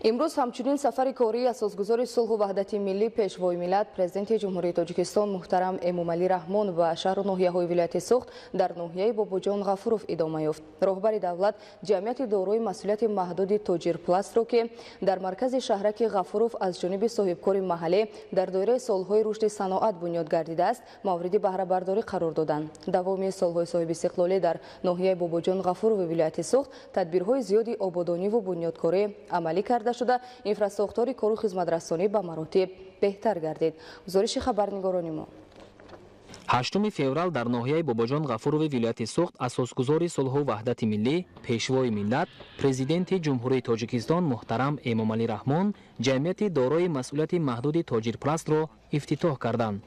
Имрӯз ҳамчунин сафари кории асосгузори сулҳу ваҳдати миллӣ, пешвои миллат, президенти Ҷумҳурии Тоҷикистон муҳтарам Эмомалӣ Раҳмон ба шаҳру ноҳияҳои вилояти Суғд дар ноҳияи Бобоҷон Ғафуров идома ёфт. Роҳбари давлат ҷамъияти дорои масъулияти маҳдуди Тоҷирпластро, ки дар маркази шаҳраки Ғафуров аз ҷониби соҳибкори маҳаллӣ дар доираи солҳои рушди саноат бунёд гардидааст, мавриди баҳрабардорӣ қарор доданд. Давоми солҳои соҳибистиқлолӣ дар ноҳияи Бобоҷон Ғафурови вилояти Суғд тадбирҳои зиёди ободониву бунёдкорӣ амалӣ карда шуда, инфрасохтори кору хизматрасонӣ ба маротиб беҳтар гардид. Гузориши хабарнигорони мо. 8 феврал дар ноҳияи Бобоҷон Ғафурови вилояти Суғд асосгузори сулҳу ваҳдати миллӣ, пешвои миллат, президенти Ҷумҳурии Тоҷикистон муҳтарам Эмомалӣ Раҳмон ҷамъияти дорои масъулияти маҳдуди Тоҷирпластро ифтитоҳ карданд.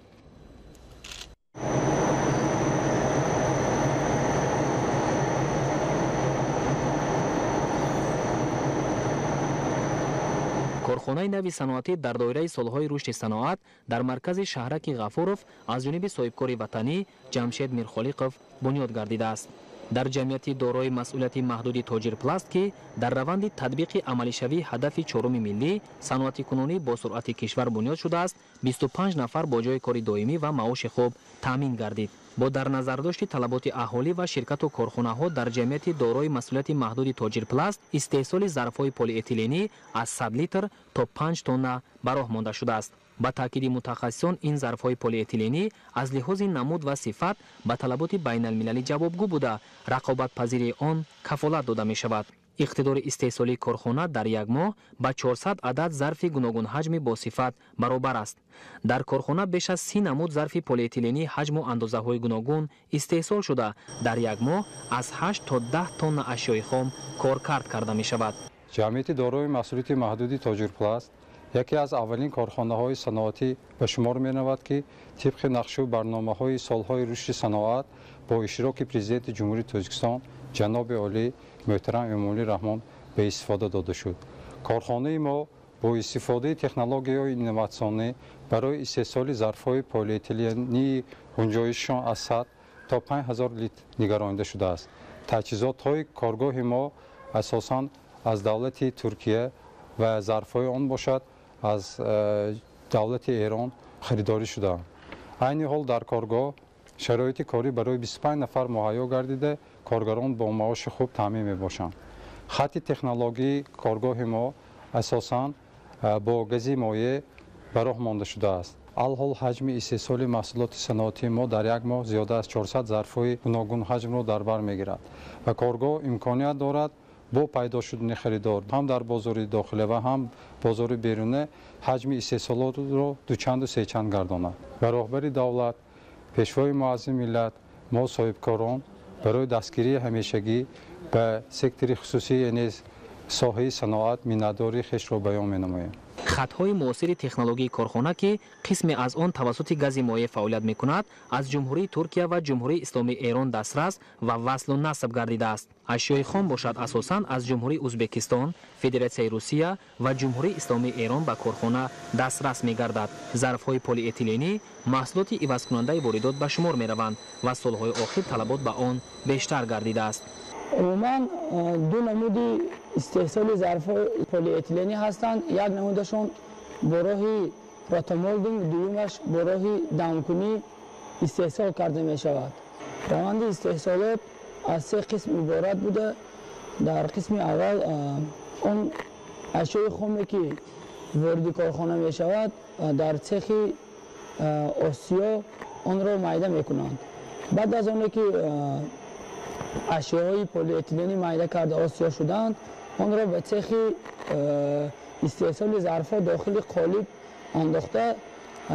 Корхонаи нави саноатӣ дар доираи солҳои рушди саноат дар маркази шаҳраки Ғафуров аз ҷониби соҳибкори ватанӣ Ҷамшед Мирхолиқов бунёд гардидааст. Дар ҷамъияти дорои масъулияти маҳдуди Тоҷирпласт, ки дар раванди татбиқи амалишавии ҳадафи чоруми миллӣ саноатикунонӣ бо суръати кишвар бунёд шудааст, 25 нафар бо ҷои кори доимӣ ва маоши хуб таъмин гардид. Бо дар назардошти талаботи аҳолӣ ва ширкату корхонаҳо дар ҷамъияти дорои масъулияти маҳдуди Тоҷирпласт истеҳсоли зарфҳои полиэтиленӣ аз 100 литр то 5 тонна ба роҳ монда шудааст. Ба таъкиди мутахассисон, ин зарфҳои полиэтиленӣ аз лиҳози намуд ва сифат ба талаботи байналмилалӣ ҷавобгӯ буда, рақобатпазирии он кафолат дода мешавад. Иқтидори истеҳсолии корхона дар як моҳ ба 400 адад зарфи гуногунҳаҷми босифат баробар аст. Дар корхона беш аз 30 намуд зарфи полиэтиленӣ ҳаҷму андозаҳои гуногун истеҳсол шуда, дар як моҳ аз 8 то 10 тонна ашёи хом коркард карда мешавад. Ҷамъияти дорои масъулияти маҳдуди Тоҷирпласт яке аз аввалин корхонаҳои саноатӣ ба шумор меравад, ки тибқи нақшу барномаҳои солҳои рушди саноат бо иштироки президенти Ҷумҳурии Тоҷикистон ҷаноби олӣ муҳтарам Эмомалӣ Раҳмон ба истифода дода шуд. Корхонаи мо бо истифодаи технологияҳои инноватсионӣ барои истеҳсоли зарфҳои полиэтилении гунҷоишашон аз 100 то 5000 литр нигаронида шудааст. Таҷҳизотҳои коргоҳи мо асосан аз давлати Туркия ва зарфҳои он бошад аз давлати Эрон харидорӣ шудаанд. Айни ҳол дар коргоҳ шароити корӣ барои 25 нафар муҳайё гардида, коргарон бо маоши хуб таъмин мебошанд. Хатти технологии коргоҳи мо асосан бо гази моеъ ба роҳ монда шудааст. Алҳол ҳаҷми истеҳсоли маҳсулоти саноатии мо дар як моҳ зиёда аз 400 зарфҳои гуногунҳаҷмро дар бар мегирад ва коргоҳ имконият дорад бо пайдо шудани харидор ҳам дар бозори дохила ва ҳам бозори беруна ҳаҷми истеҳсолотро дучанду сечанд гардонад. Ба роҳбари давлат, пешвои муаззими миллат, мо соҳибкорон барои дастгирии ҳамешагӣ ба сектори хусусӣ, яъне соҳаи саноат, миннатдории хешро баён менамоем. Хатҳои муосири технологии корхона, ки қисме аз он тавассути гази моеъ фаъолият мекунад, аз Ҷумҳурии Туркия ва Ҷумҳурии Исломии Эрон дастрас ва васлу насб гардидааст. Ашёи хом бошад асосан аз Ҷумҳурии Узбекистон, Федератсияи Русия ва Ҷумҳурии Исломии Эрон ба корхона дастрас мегардад. Зарфҳои полиэтиленӣ маҳсулоти ивазкунандаи воридот ба шумор мераванд ва солҳои охир талабот ба он бештар гардидааст. Умуман ду намуди истеҳсоли зарфҳои полиэтиленӣ ҳастанд. Як намудашон бо роҳи ротомолдинг, дуюмаш бо роҳи дамкунӣ истеҳсол карда мешавад. Раванди истеҳсолот аз се қисм иборат буда, дар қисми аввал он ашёи хоме ки вориди корхона мешавад, дар цехи осиё онро майда мекунанд. Баъд аз оне ки ашёҳои полиэтиленӣ майда карда осиё шуданд, онро ба цехи истеҳсоли зарфҳо дохили қолиб андохта,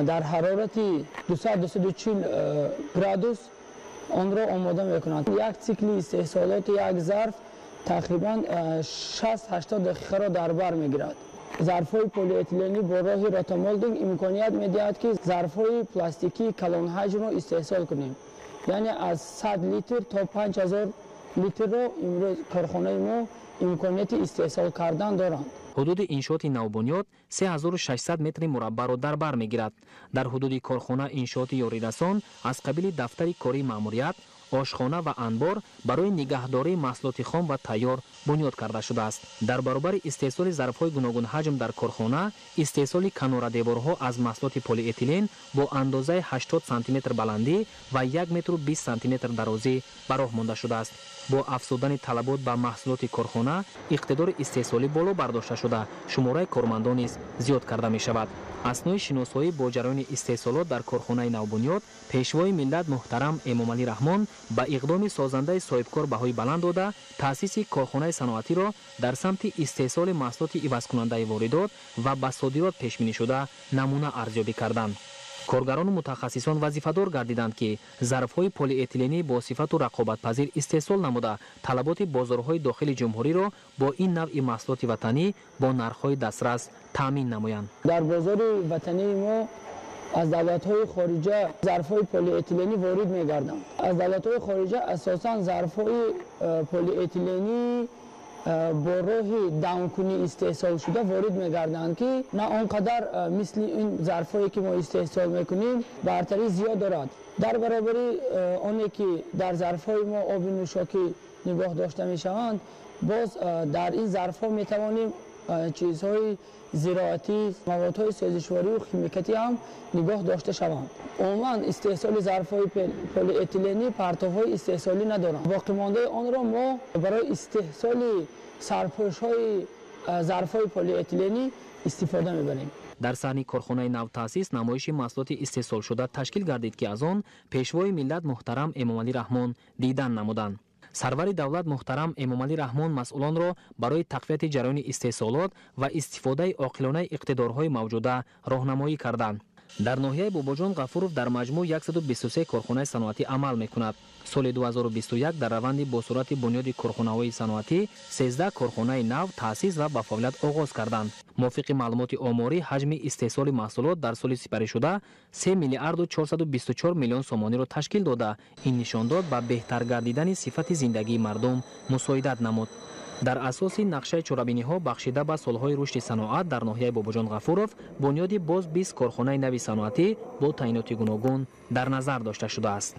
дар ҳарорати 200-240 градус онро омода мекунанд. Як цикли истеҳсолоти як зарф тақрибан 60-80 дақиқаро дар бар мегирад. Зарфҳои полиэтиленӣ бо роҳи ротомолдинг имконият медиҳад, ки зарфҳои пластикии калонҳаҷмро истеҳсол кунем. Яъне аз 100 литр то 5000 литрро имрӯз корхонаи мо имконияти истеҳсол кардан доранд. Ҳудуди иншооти навбунёд 3600 метри мураббаъро дар бар мегирад. Дар ҳудуди корхона иншооти ёрирасон аз қабили дафтари кории маъмурият, ошхона ва анбор барои нигаҳдории маҳсулоти хом ва тайёр бунёд карда шудааст. Дар баробари истеҳсоли зарфҳои гуногунҳаҷм дар корхона, истеҳсоли канорадеворҳо аз маҳсулоти полиэтилен бо андозаи 80 сантиметр баландӣ ва 1 метру 20 сантиметр дарозӣ ба роҳ монда шудааст. Бо афзудани талабот ба маҳсулоти корхона, иқтидори истеҳсолӣ боло бардошта шуда, шумораи кормандон низ зиёд карда мешавад. Аснои шиносоӣ бо ҷараёни истеҳсолот дар корхонаи навбунёд, Пешвои миллат муҳтарам Эмомалӣ Раҳмон ба иқдоми созандаи соҳибкор баҳои баланд дода, таъсиси корхонаи саноатиро дар самти истеҳсоли маҳсулоти ивазкунандаи воридот ва ба содирот пешбинишуда намуна арзёбӣ карданд. Коргарону мутахассисон вазифадор гардиданд, ки зарфҳои полиэтиленӣ бо сифату рақобатпазир истеҳсол намуда, талаботи бозорҳои дохили ҷумҳуриро бо ин навъи маҳсулоти ватанӣ бо нархҳои дастрас таъмин намоянд. Дар бозори ватании мо аз давлатҳои хориҷа зарфҳои полиэтиленӣ ворид мегарданд. Аз давлатҳои хориҷа асосан зарфҳои полиэтиленӣ бо роҳи даункунӣ истеҳсол шуда ворид мегарданд, ки на он қадар мисли ин зарфҳое ки мо истеҳсол мекунем бартарӣ зиёд дорад. Дар баробари оне ки дар зарфҳои мо оби нӯшокӣ нигоҳ дошта мешаванд, боз дар ин зарфҳо метавонем чизҳои зироатӣ, маводҳои сӯзишворию химикатӣ ҳам нигоҳ дошта шаванд. Умуман истеҳсоли зарфҳои полиэтиленӣ партовҳои истеҳсолӣ надоранд. Боқимондаи онро мо барои истеҳсоли сарпӯшҳои зарфҳои полиэтиленӣ истифода мебарем. Дар саҳни корхонаи навтаъсис намоиши маҳсулоти истеҳсолшуда ташкил гардид, ки аз он Пешвои миллат муҳтарам Эмомалӣ Раҳмон дидан намуданд. Сарвари давлат муҳтарам Эмомалӣ Раҳмон масъулонро барои тақвияти ҷараёни истеҳсолот ва истифодаи оқилонаи иқтидорҳои мавҷуда роҳнамоӣ карданд. Дар ноҳияи Бобоҷон Ғафуров дар маҷмӯъ 123 корхонаи саноатӣ амал мекунад. Соли 2021 дар раванди босуръати бунёди корхонаҳои саноатӣ 13 корхонаи нав таъсис ва ба фаъолият оғоз карданд. Мувофиқи маълумоти оморӣ, ҳаҷми истеҳсоли маҳсулот дар соли сипаришуда 3 миллиарду 424 миллион сомониро ташкил дода, ин нишондод ба беҳтар гардидани сифати зиндагии мардум мусоидат намуд. Дар асоси нақшаи чорабиниҳо бахшида ба солҳои рушди саноат дар ноҳияи Бобоҷон Ғафуров бунёди боз 20 корхонаи нави саноатӣ бо таъиноти гуногун дар назар дошта шудааст.